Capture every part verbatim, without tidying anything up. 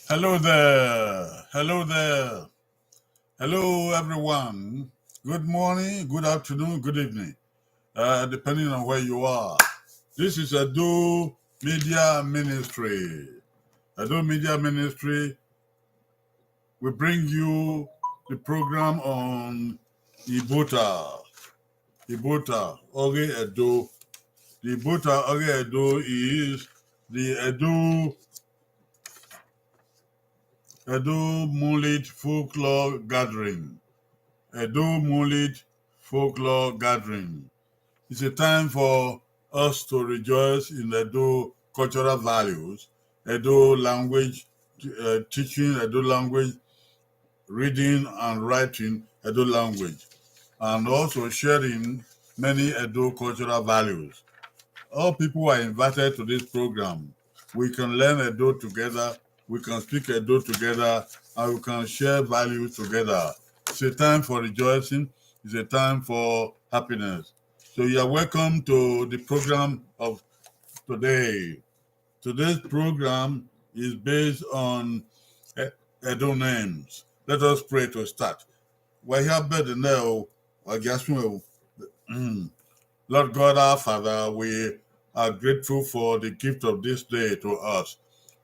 Hello there. Hello there. Hello, everyone. Good morning, good afternoon, good evening, uh, depending on where you are. This is Edo Media Ministry. Edo Media Ministry, we bring you the program on Ibota. Ibota, Oghe Edo. The Ibota Oghe Edo is the Edo Edo Moonlit Folklore Gathering. Edo Moonlit Folklore Gathering. It's a time for us to rejoice in Edo cultural values, Edo language, uh, teaching Edo language, reading and writing Edo language, and also sharing many Edo cultural values. All people are invited to this program. We can learn Edo together, we can speak Edo together, and we can share values together. It's a time for rejoicing, it's a time for happiness. So you are welcome to the program of today. Today's program is based on E-, Edo names. Let us pray to start. Wa hia bẹdẹ nẹ o, wa gia suẹn o. Mm. Lord God, our Father, we are grateful for the gift of this day to us.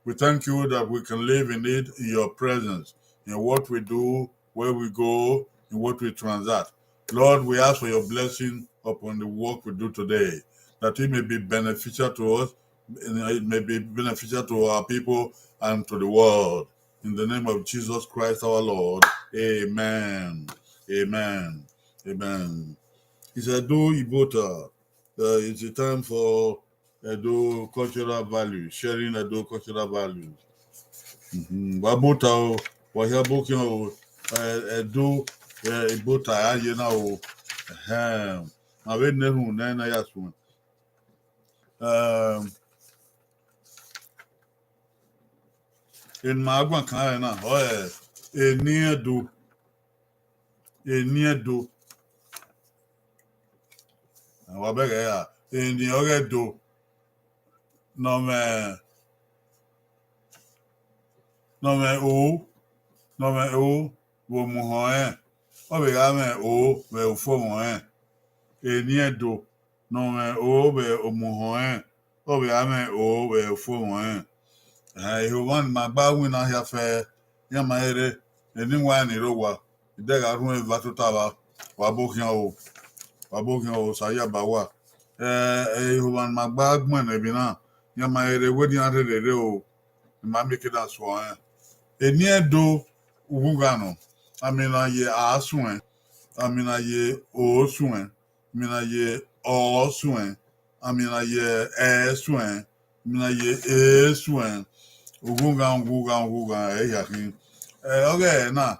We thank you that we can live in it, in your presence, in what we do, where we go, in what we transact. Lord, we ask for your blessing upon the work we do today, that it may be beneficial to us, and it may be beneficial to our people and to the world. In the name of Jesus Christ our Lord, amen. Amen. Amen. It's Edo Ibota. Uh, it's a time for Edo cultural values, sharing Edo cultural values. Mhm. Wa bota o, wa hia bọ khian o, eh, Edo, eh, Ibota a ye na o. Ehem. Ma vbe ne erhunmwu nẹ ne a ya suẹn. Ehm, eni ma guan kan ẹre na, ọ, eh, eni Ẹdo. Eni Ẹdo. Wa bẹghe ra, eni ọghe Ẹdo. Ne ọ mwẹ, ne ọ mwẹ o, ne ọ mwẹ o vbe omuhẹn ọnrẹn, ọ vbe gha mwẹ o vbe ufomwẹ ọnrẹn. Eni Ẹdo, ne ọ mwẹ o vbe omuhẹn ọnrẹn, ọ vbe gha mwẹ o vbe ufomwẹ ọnrẹn. Ehẹn, ehe ọmwa ne ima gba winna hia fẹ, iran ma rre, eni wa ni rre owa, I de gha rhun eva tota vba, wa bọ khian o, wa bọ khian o, sa ya ba wa. Eh, ehe ọmwa ne ima gba gbẹn ne emwi na, iran ma rre wẹ ne iran rherhe rre o, ima mieke na suẹn. Eni Ẹdo ughughan nọ, a miẹn na ye a suẹn, a miẹn na ye o suẹn, a miẹn na ye ọ suẹn, a miẹn na ye ẹ suẹn, a miẹn na ye e suẹn, ughughan, ughughan, ughughan, ẹ hia khin. Eh, ọghe ẹre na,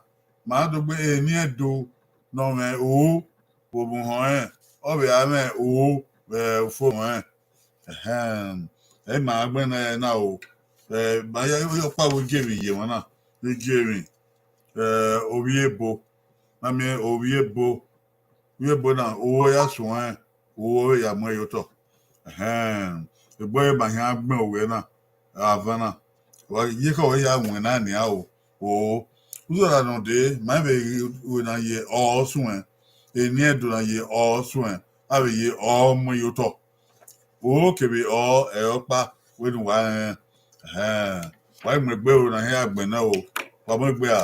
ma do gbe eni Ẹdo ne ọ mwẹ o vbe omuhẹn ọnrẹn, ọ vbe gha mwẹ o vbe ufomwẹ ọnrẹn. Ehẹn, ẹ ma gbẹn na ẹre na o. Eh, ma ya ọkpa vbe gie emwi ye emwa na, vbe gie emwi. Eh, ovbi ebo, ma miẹn ovbi ebo, ovbi ebo na, o ya suẹn, o vbe ya muẹn ye otọ. Ehẹn, egbe ma hia gbẹn owẹ na, avan na, wa ye khọ wẹ ya wọn na nian o. O, uzọla nọ dee, ma vbe ghi na ye ọ suẹn, eni Ẹdo na ye ọ suẹn, a vbe ye ọ muẹn ye otọ. O kevbe ọ, ẹ ọkpa, wẹ ne uwa rẹn. Ehẹn, wa mu egbe ro na hia gbẹn na o, wa mu egbe a,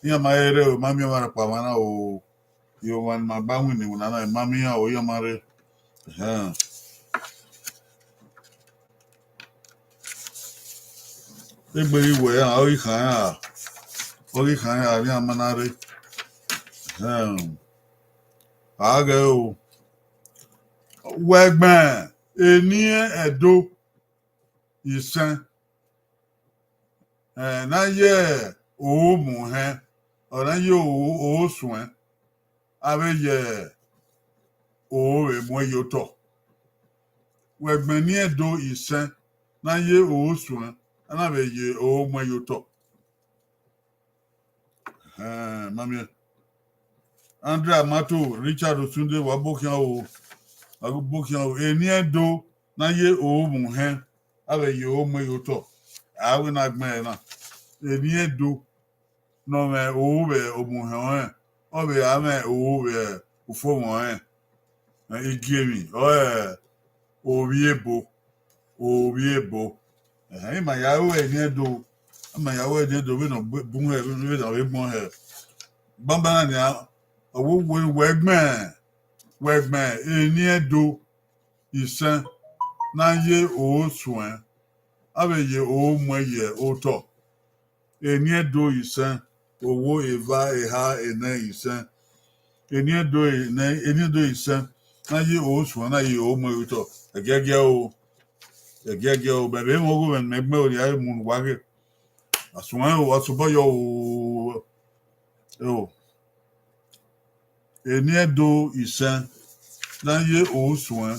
iran ma rre o, ma miẹn ọmwa rhọkpa mwa na o. Iran ọmwa ne ima gba winna iwinna na, ima miẹn iran o, iran ma rre. Ehẹn. Egbe ghi wẹ iran, ọ ghi khan iran, ọ ghi khan iran, avbe iran ma na rre. Ehẹn. A ghẹ o. Wẹ gbẹn eni Ẹdo isẹn, eh, na ye o muhẹn, ọ na ye o, o suẹn, a vbe ye o vbe muẹn ye otọ. Wẹ gbẹn eni Ẹdo isẹn, na ye o suẹn, a na vbe ye o muẹn ye otọ. Ehẹn, ma miẹn. Andrea Mato, Richard Osunde, wa bọ khian o, wa bọ khian o. Eni Ẹdo na ye o muhẹn, a vbe ye o muẹn ye otọ. A wẹ na gbẹn ẹre na. Eni Ẹdo ne ọ mwẹ o vbe omuhẹn ọnrẹn, ọ vbe a mwẹ o vbe ufomwẹ ọnrẹn. Igiemwi ọre Ovbiebo, Ovbiebo. Ẹhẹn, ima ya ru Eni Ẹdo, ima ya ru Eni Ẹdo vbene ọ bu hẹ, vbene ọ vbe gbọn hẹ. Banbanna nian, ọ wẹ wẹ gbẹn, wẹ gbẹn Eni Ẹdo isẹn ne a ye oro suẹn, a vbe ye oro muẹn ye otọ. Eni Ẹdo isẹn, owo, eva, eha, enẹ, isẹn. Eni Ẹdo enẹ, Eni Ẹdo isẹn, ne a ye oro suẹn, ne a ye oro muẹn ye otọ. Ẹgiẹgiẹ o, ẹgiẹgiẹ o, mẹ vbe mwẹ ọghe mwẹ ne mẹ gbẹn orhiọn mu ne uwa ghe. Asuẹn o, a sobọ yọ o. Eo. Eni Ẹdo isẹn, ne a ye oro suẹn,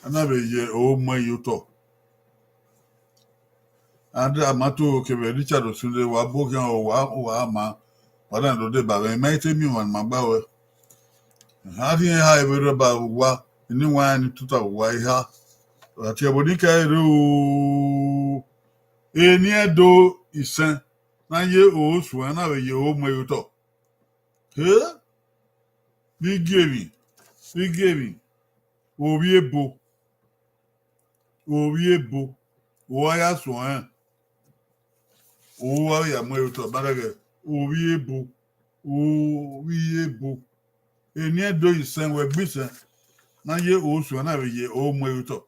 a na vbe ye oro muẹn ye otọ. Andrew Amato kevbe Richard Osunde, wa bu khian o, wa, wa ma, wa na do deba vbe, ima i te miẹn ọmwa ne ima gba ruẹ. A rhie eha vbe rre ba vbe uwa, eni wa rẹn ni tota vbe uwa eha. Wa tie ẹvbo ni kẹ rre o. Eni Ẹdo isẹn, ne a ye oro suẹn, a na vbe ye oro muẹn ye otọ. He? Vbe igiemwi, vbe igiemwi, Ovbiebo, Ovbiebo, oro a ya suẹn, oro a vbe ya muẹn ye otọ, ma rẹghe, Ovbiebo, Ovbiebo. Eni Ẹdo isẹn, wẹ gbe isẹn, ne a ye oro suẹn, a na vbe ye oro muẹn ye otọ.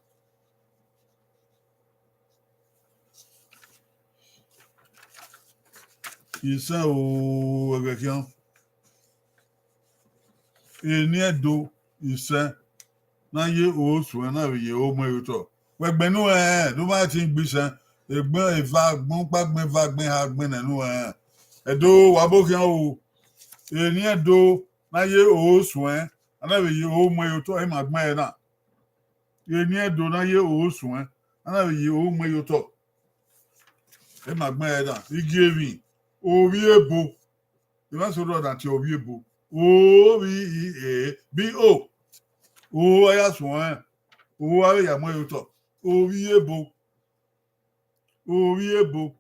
Isẹn o, ẹghẹ khian. Eni Ẹdo isẹn, ne a ye oro suẹn, a na vbe ye oro muẹn ye otọ. Wẹ gbẹn ne u rẹn, ne u ma te gbe isẹn, egbẹn eva, agbọn ọkpa, agbọn eva, agbọn eha, agbọn ẹnẹ ne u rẹn. Ẹdo, wa bu khian o. Eni Ẹdo, ne a ye oro suẹn, a na vbe ye oro muẹn ye otọ, ima gbẹn ẹre na. Eni Ẹdo ne a ye oro suẹn, a na vbe ye oro muẹn ye otọ. Ima gbẹn ẹre na. Igiemwi, Ovbiebo. Emwa so rrọọ na tie Ovbiebo. O, V, E, B, O. Oro a ya suẹn, oro a vbe ya muẹn ye otọ. Ovbiebo. Ovbiebo.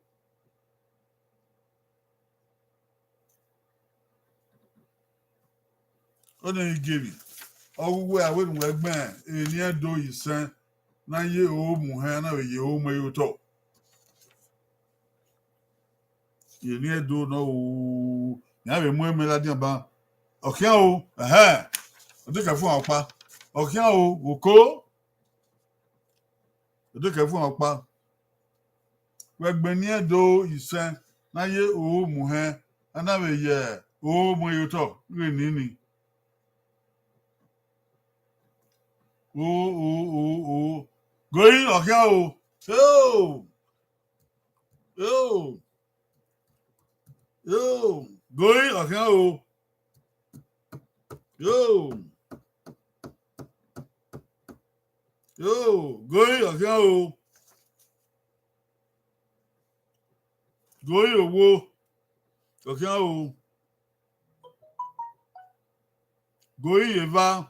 Ọnii igiemwi, ọ ghi wẹ a wẹ ne uwẹ gbẹn Eni Ẹdo isẹn, ne a ye oro muhẹn, a na vbe ye oro muẹn ye otọ. Eni Ẹdo nọ o, iran vbe mu ẹmwẹ ladian ban. Ọ khian o, ẹhẹn, ọ dekẹ fuan ọkpa. Ọ khian o, oko. Ọ dekẹ fuan ọkpa. Wẹ gbẹn Eni Ẹdo isẹn, ne a ye oro muhẹn, a na vbe ye oro muẹn ye otọ, ghe nini. O, o, o, o. Goi, ọ khian o. Eo. Eo. Eo. Goi, ọ khian o. Eo. Eo. Goi, ọ khian o. Goi, owo. Ọ khian o. Goi, eva.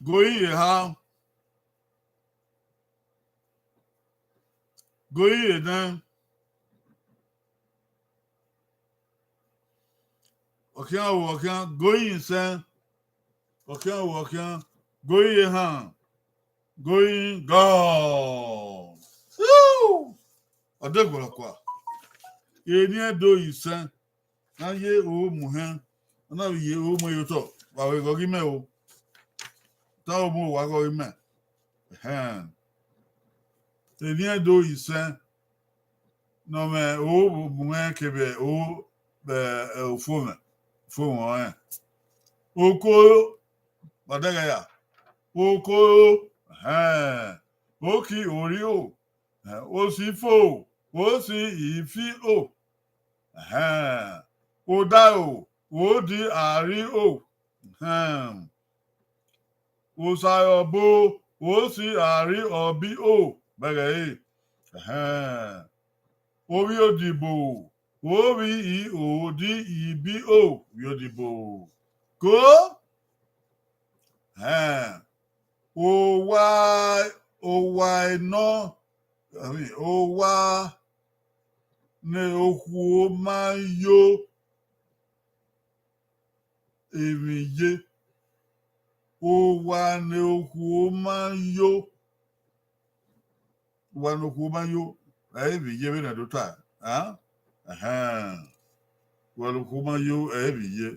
Goi, eha. Goi, enẹ. Ọ khian o, ọ khian. Goi, isẹn. Ọ khian o, ọ khian. Goi, ehan. Goi, God. Woo! Ọ dẹ gualọ kua. Eni Ẹdo isẹn, ne a ye oro muhẹn, a na vbe ye oro muẹn ye otọ. Wa vbe ghọghe imẹ o. Te a mu, wa ghọghe imẹ. Ẹhẹn. Eni Ẹdo isẹn, ne ọ mwẹ oro muhẹn kevbe oro, eh, eh, ufomwẹ, ufomwẹ ọnrẹn. Okoro, wa dẹghe ya. Okoro, ẹhẹn. Oki, orio. Ẹhẹn, osifo, osi, ifio. Ẹhẹn, odaro, odi, ario. Ẹhẹn, osaro ọbo, osi, ari, ọbio. Bẹghe ẹre. Ẹhẹn, ovbi odibo, ovbi, i, o, di, i, bi, o. Ovbi odibo. Ko? Ẹhẹn, owa, owa enọ, I mean, owa ne okhuo ma yo, emwi ye. Owa ne okhuo ma yo, owa ne okhuo ma yo, ẹ i vbe ye vbene a do ta, a? Ẹhẹn. Owa ne okhuo ma yo, ẹ i vbe ye.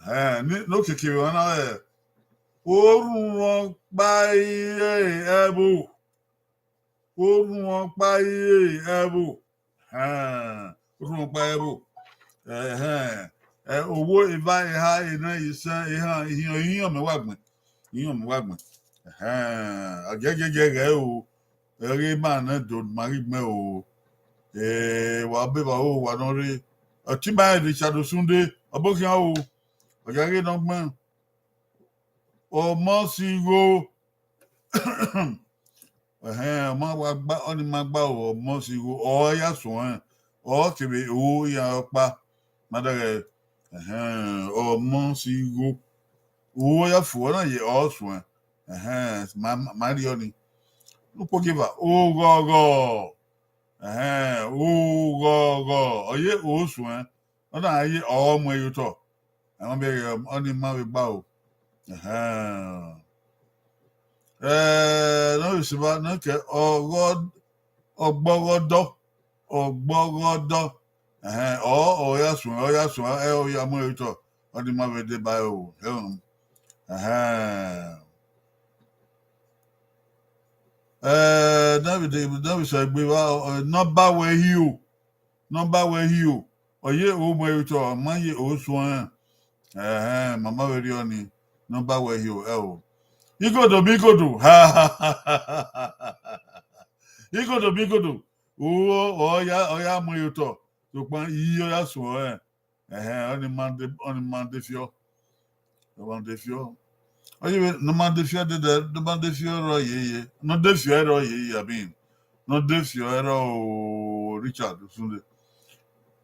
Ẹhẹn, ne okiekie vbe emwa na wẹ, orhunmwu ọkpa i re ẹvbo. Orhunmwu ọkpa i re ẹvbo. Ẹhẹn, orhunmwu ọkpa i re ẹvbo. Ẹhẹn, ẹ, owo eva, eha, ena, isẹn, ehan, ihiọn, ihiọn mẹ wa gbẹn. Ihiọn mẹ wa gbẹn. Ẹhẹn, a giẹgiẹgiẹ ghẹ o, ẹ ghi ma nẹ do ma ghi gbẹn o. Ẹ, wa be vba o, wa nọ rre. Ọtẹn ima Richard Osunde, ọbokhian o, ọ gia ghe ne ọ gbẹn. Ọmọ si igho. Ẹhẹn, ọ ma wa gba, ọni ma gba o, ọmọ si igho, ọ ya suẹn, ọ kevbe o iran ọkpa. Ma dẹghẹ, ẹhẹn, ọmọ si igho. O ya fu, ọ na ye ọ suẹn. Ẹhẹn, ma, ma rhie ọni. Ukpogieva, oghọghọ. Ẹhẹn, oghọghọ, ọ ye o suẹn. Ọ na ye ọ mu ẹre ye otọ. Ẹ ma miẹn ghe ọni ma vbe gba o. Ẹhẹn. Ẹ, ne ọ vbe sẹ evba, ne ọ kẹ ọghọ, ọgbọghọdọ, ọgbọghọdọ. Ẹhẹn, ọ, ọ ya suẹn, ọ ya suẹn, ẹ, ọ ya mu ẹre ye otọ. Ọni ma vbe deba ẹre o. Ẹhẹn. Ẹhẹn. Ẹ, ne ọ vbe de, ne ọ vbe sẹ egbe evba, ẹ, nọmba wẹ hio. Nọmba wẹ hio, ọ ye o mu ẹre ye otọ, ọ ma ye o suẹn. Ẹhẹn, ma ma vbe rhie ọni, nọmba wẹ hio, ẹ o. Igodo mi igodo. Igodo mi igodo. O, ọ ya, ọ ya mu ẹre ye otọ, sokpan iye ọ ya suẹn ọnrẹn. Ẹhẹn, ọni ma de, ọni ma de fiọ. Ọ ma de fiọ. Ọ ye vbe ne ọ ma de fiọ dede, ne ọ ma de fiọ ẹre ọ ye ye. Ne ọ de fiọ ẹre ọ ye ye, I mean. Ne ọ de fiọ ẹre o Richard Osunde.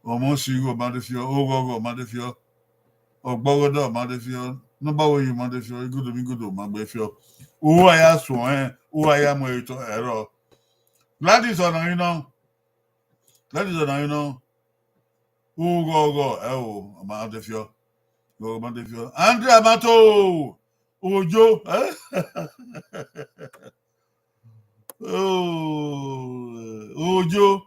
Ọmọ si igho ọ ma de fiọ, oghọghọ ọ ma de fiọ. Ọgbọghọdọ ọ ma de fiọ, nọmba wẹ hio ọ ma de fiọ, igodo mi igodo ọ ma gbe fiọ. Uwa ya suẹn, uwa ya mu ẹre otọ ẹre ọ. Gladys Ọnarino. Gladys Ọnarino. Ughọghọ, ẹ o, ọ ma de fiọ. Ughọghọ ọ ma de fiọ. Andrea Mato, Ojo, ẹ? Oh, Ojo.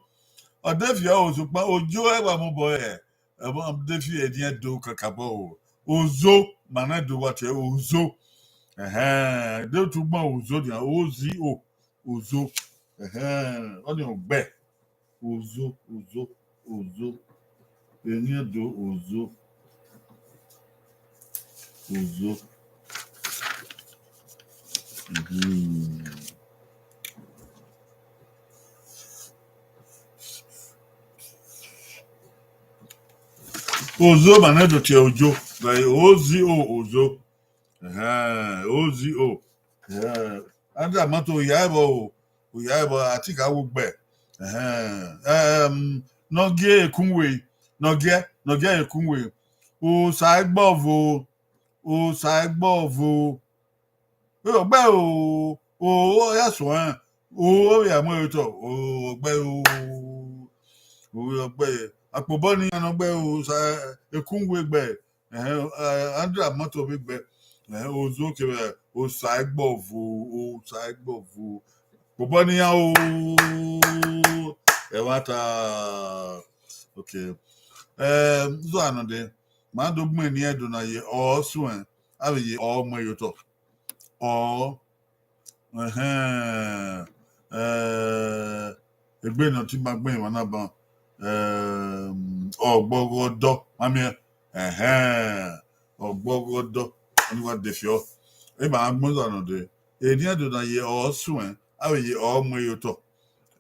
Ọ de fiọ o, sokpan Ojo ẹ wa mobọ ẹ, ẹ wa de fiọ edian do kakabọ o. Ozo, ma na do wa tie Ozo. Ẹhẹn, de tu gbọn Ozo nian, O Z O. Ozo. Ẹhẹn, ọni ọ gbẹ. Ozo, Ozo, Ozo. Eni Ẹdo, Ozo. Ozo. Mhm. Ozo ma na do tie Ojo. Like O Z O, Ozo. Ẹhẹn, O Z O. Ẹhẹn. Andrea Mato, oya ẹvbo o, oya ẹvbo, I think a wo gbẹ. Ẹhẹn. Em, Nọgie Ekunwe, Nọgie, Nọgie Ekunwe. Osa ẹgbọvo, Osa ẹgbọvo. Ọgbẹ o, o, ọ ya suẹn, o, ọ ya mu ẹre otọ, o, ọgbẹ o, o, ọgbẹ. Akpobọ ne iran nọ gbẹ o, Osa Ekunwe gbẹ. Ẹhẹn, ẹ, Andrea Mato vbe gbẹ. Ẹhẹn, Ozo kevbe Osa ẹgbọvo, Osa ẹgbọvo. Bọbọ ne iran o, ẹmwata. Okay. Ẹ, zọ anọ dẹ, ma do gbẹn eni Ẹdo na ye ọ suẹn, a vbe ye ọ mu ẹre otọ. Ọ, ẹhẹn, ẹ, egbe ne ọ ti ma gbẹn emwa na ban, ẹ, ọgbọghọdọ, ma miẹn, ẹhẹn, ọgbọghọdọ, ọni wa de fiọ. Ẹ ma gbẹn zọ anọ dẹ, eni Ẹdo na ye ọ suẹn, a vbe ye ọ mu ẹre otọ.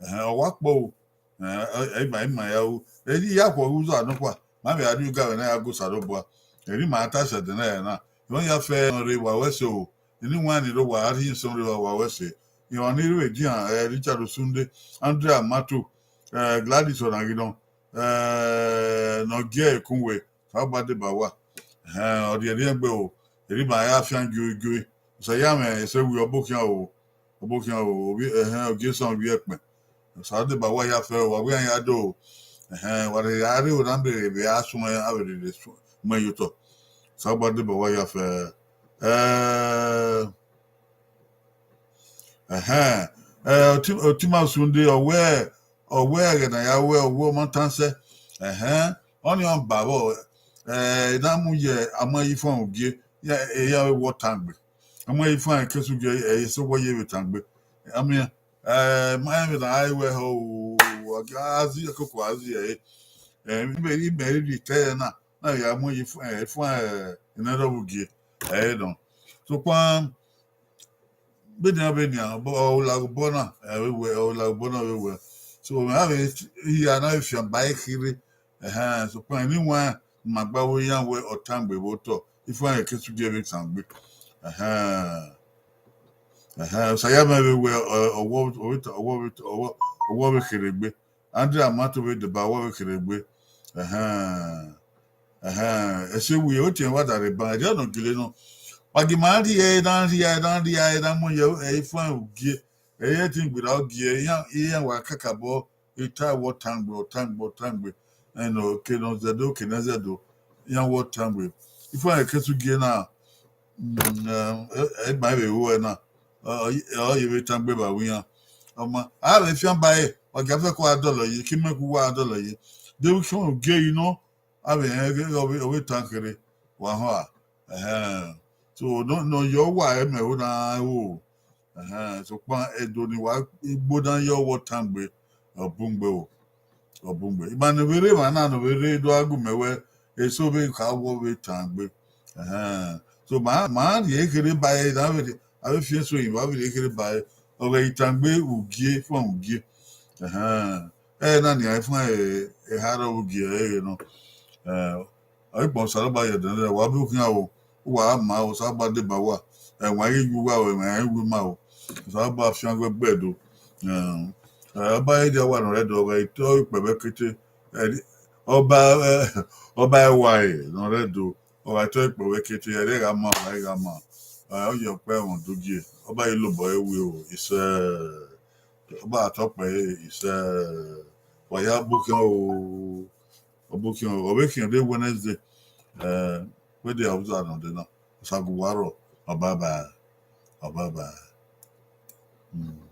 Ẹhẹn, ọ wa kpọ o. Ẹ, ẹ, ẹ, ima, ima ya ru. Eni ya khuọ ghe uza nọkpa, ma vbe a rrie oga vbe na ya gu Osanobua. Eni ma ta sẹ ẹdẹ na ya na. Emwa ya fẹ ne ọ rre wa wẹ ẹse o. Eni wan ni rre wa, a rhie isọn rre wa, wa wẹ ẹse. Emwa ni rre edian, ẹ, Richard Osunde, Andrea Mato, ẹ, Gladys Ọnaghinọ, ẹ, Nọgie Ekunwe, Osanobua deba uwa. Ẹhẹn, ọ rhie ẹre gbe o. Eni ma ya fian gioi gioi. Osa ya mwẹ ẹse wi ọbokhian o. Ọbokhian o, ovbi, ẹhẹn, Ogie Esan ovbi ẹkpẹn. Osanobua deba uwa ya fẹ, wa wẹ iran ya do. Ẹhẹn, wa rhe ya rre ona vbe vbe a suẹn, a vbe rhirhi suẹn mu ẹn ye otọ. Osanobua deba uwa ya fẹ. Eh, Ẹhẹn, eh, Oti-, Otima Sunday, ọ wẹ, ọ wẹ ẹghẹ ne a ya wẹ, ọ wẹ ọmọ tan sẹ. Ẹhẹn, ọnii ọ ba vbọ, eh, I na mu ye amọ ye ifan ugie, ya, ya vbe wọ tangbe. Amọ ye ifan ekesu gie, eh, eso wọ ye vbe tangbe. Amia, eh, ma vbe na a wẹ họ o, a zi, koko a zi ẹre. Eh, imẹ, imẹ rhirhi te ẹre na, na ya mu ye ifan, eh, ifan, eh, ne ẹrọ vbe ugie, ẹre nọ. Sokpan, vbene a vbe nian, ọ la obọ na, ẹ vbe wẹ, ọ la obọ na vbe wẹ. So, mẹ a vbe hia na vbe fian ba ẹre kherhe. Ẹhẹn, sokpan, eni wan ma gba wẹ iran wẹ ọ tangbe vbe otọ, ifan ekesu gie vbe tangbe. Ẹhẹn. Ẹhẹn, Osa ya mẹ vbe wẹ, ọ, ọwọ, ọwọ, ọwọ, ọwọ, ọwọ vbe kherhe egbe. Andrew Amato vbe deba, ọwọ vbe kherhe egbe. Ẹhẹn. Ẹhẹn, ẹse wi, otiẹn wa da rre ban, ẹdẹ nọ gele nọ. Wa gi ma rhie, na rhie, na rhie, na mu ye, ẹ, ifan ugie. Ẹ i re ẹtin gberra ugie, iran, iran wa kakabọ, I ta wẹ ọ tangbe, ọ tangbe, ọ tangbe. Ẹnọ, oke ne ọ zẹdẹ, oke ne ọ zẹdẹ, iran wẹ ọ tangbe. Ifan ekesu gie na, mm, eh, eh, egban vbe ru ẹre na, ọ, ọ, ọ ye vbe tangbe vbe avbe iran. Ọ ma, a vbe fian ba ẹre, wa gia fẹko a dọlọ ye, ke imẹ ku wa a dọlọ ye. De vbe khian ugie yi nọ, a vbe rẹn ghe ọ vbe, ọ vbe tan kherhe, wa họn a. Ẹhẹn. So, nọ, nọ yọ wa ẹmwẹ ho na ru. Ẹhẹn, sokpan ẹdo ni wa igbo dan ye ọwọ tangbe, ọ bun gbe o, ọ bun gbe. Ima ne vbe rre emwa na ne vbe rre do gha gu mẹ wẹ eso vbe kha wọ vbe tangbe. Ẹhẹn, so ma, ma rhie kherhe ba ẹre, a vbe, a vbe fian eso emwa vbe rhie kherhe ba ẹre, ọ ghẹ i tangbe ugie, fọn ugie. Ẹhẹn, ẹre na nian fọn, eh, eha rọ vbe ugie ẹre nọ. Eh, Ọ i kpọn Osanobua ye ẹdẹ nẹ, wa bu khian o, uwa ma o, Osanobua deba uwa, ẹwaẹn ghi yu uwa o, ẹwaẹn ghi yu ima o, Osanobua fian wẹ gbe do. Eh, ọba i dia uwa nọ rre Ẹdo, ọ ghẹ i tọ ikpẹvbẹ kete, eh, ọba, eh, ọba ẹwae nọ rre Ẹdo, ọ gha i tọ ikpẹvbẹ kete, ẹre gha ma, ọba i gha ma, eh, ọ ye ọkpẹ ẹmwẹ odugie, ọba i lobọ ẹre wi o, isẹ, ọba tọ kpẹ ẹre, isẹ, wa ya bu khian o. Ọ bu khian, ọ vbe khian de Wednesday, eh, vbe de Hausa nọ de na, Osagu wa rrọọ, ọ bye bye, ọ bye bye. Hmm.